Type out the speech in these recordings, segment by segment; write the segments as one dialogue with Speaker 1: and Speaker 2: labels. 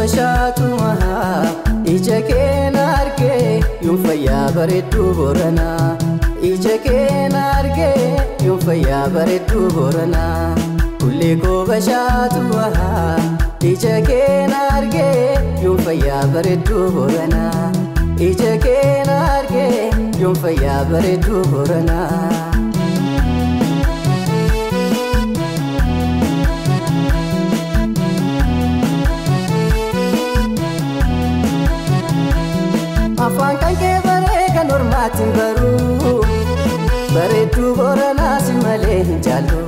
Speaker 1: Bashaatuma ija keen argee yoon fayyaa bareedduu Booranaa. Ija keen argee yoon fayyaa bareedduu Booranaa. Kullee koo bashaatuma ija keen argee yoon fayyaa bareedduu Booranaa. Ija keen argee yoon fayyaa bareedduu Booranaa. Afaan kan kee baree kan ormaatiin baruu bareedduu Booranaa si malee hin jaallu.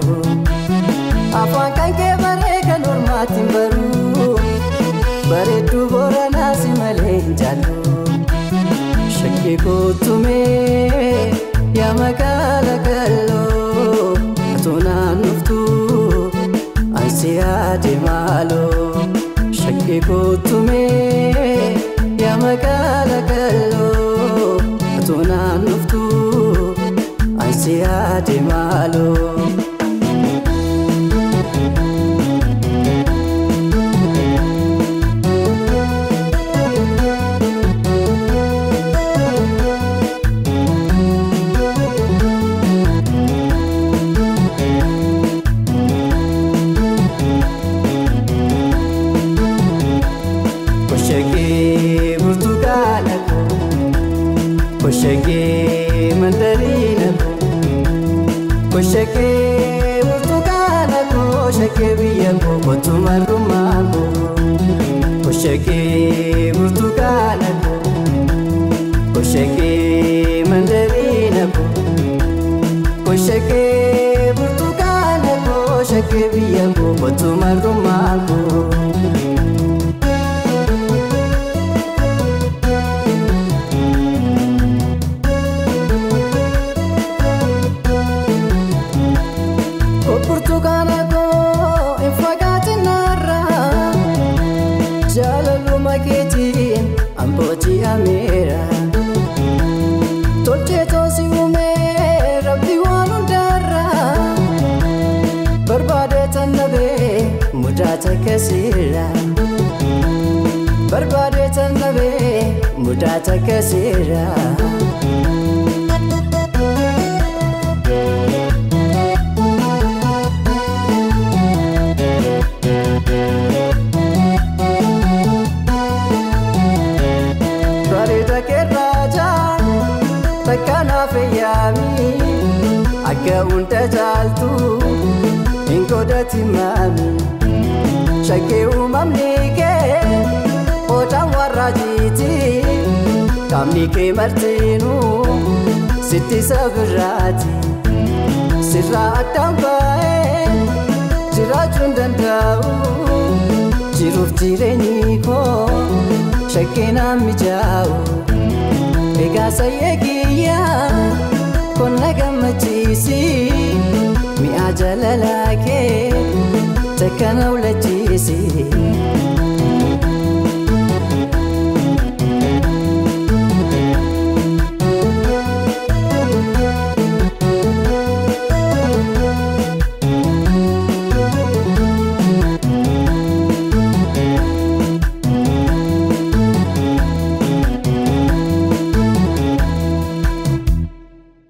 Speaker 1: Afaan kan kee baree kan ormaatiin baruu bareedduu Booranaa si malee hin jaallu. Shakkii kootumee yaa magaala qalloo atoo naannoftuu ansi yaade maaloo. Shakkii kootumee yaa magaala qalloo atoo naannoftuu ansi yaade maaloo. Koshagee burtukaana koo, koshagee mandariina koo, koshagee burtukaana koo, shagee biyya koo kottu marrummaa koo. Koshagee burtukaana koo, koshagee mandariina koo, koshagee burtukaana koo, shagee biyya koo kottu marrummaa koo. Burtukaana koo hin fagaatin narraa jaalaluma keetiin ambootii ameera. Tolchee toosi uumee rabbi waan hundarraa barbaadee tan dhabee mudaa takka seera. Barbaadee tan dhabee mudaa takka seera. Bareeda keerraajaa takka naaf eeyyaami akka hunda caaltu hin godhati maami. Shakkii uumamni kee hodhaan warra jiiti qaamni kee martinuu sitti sabirraati. Sirraa addaan ba'ee jiraachuu hin danda'u jiruuf jireenyi koo shakkii naan mijaa'u. Egaa sayyee kiyyaa qonna gammachiisi mi'a jaalalaa kee takka na walachiisi.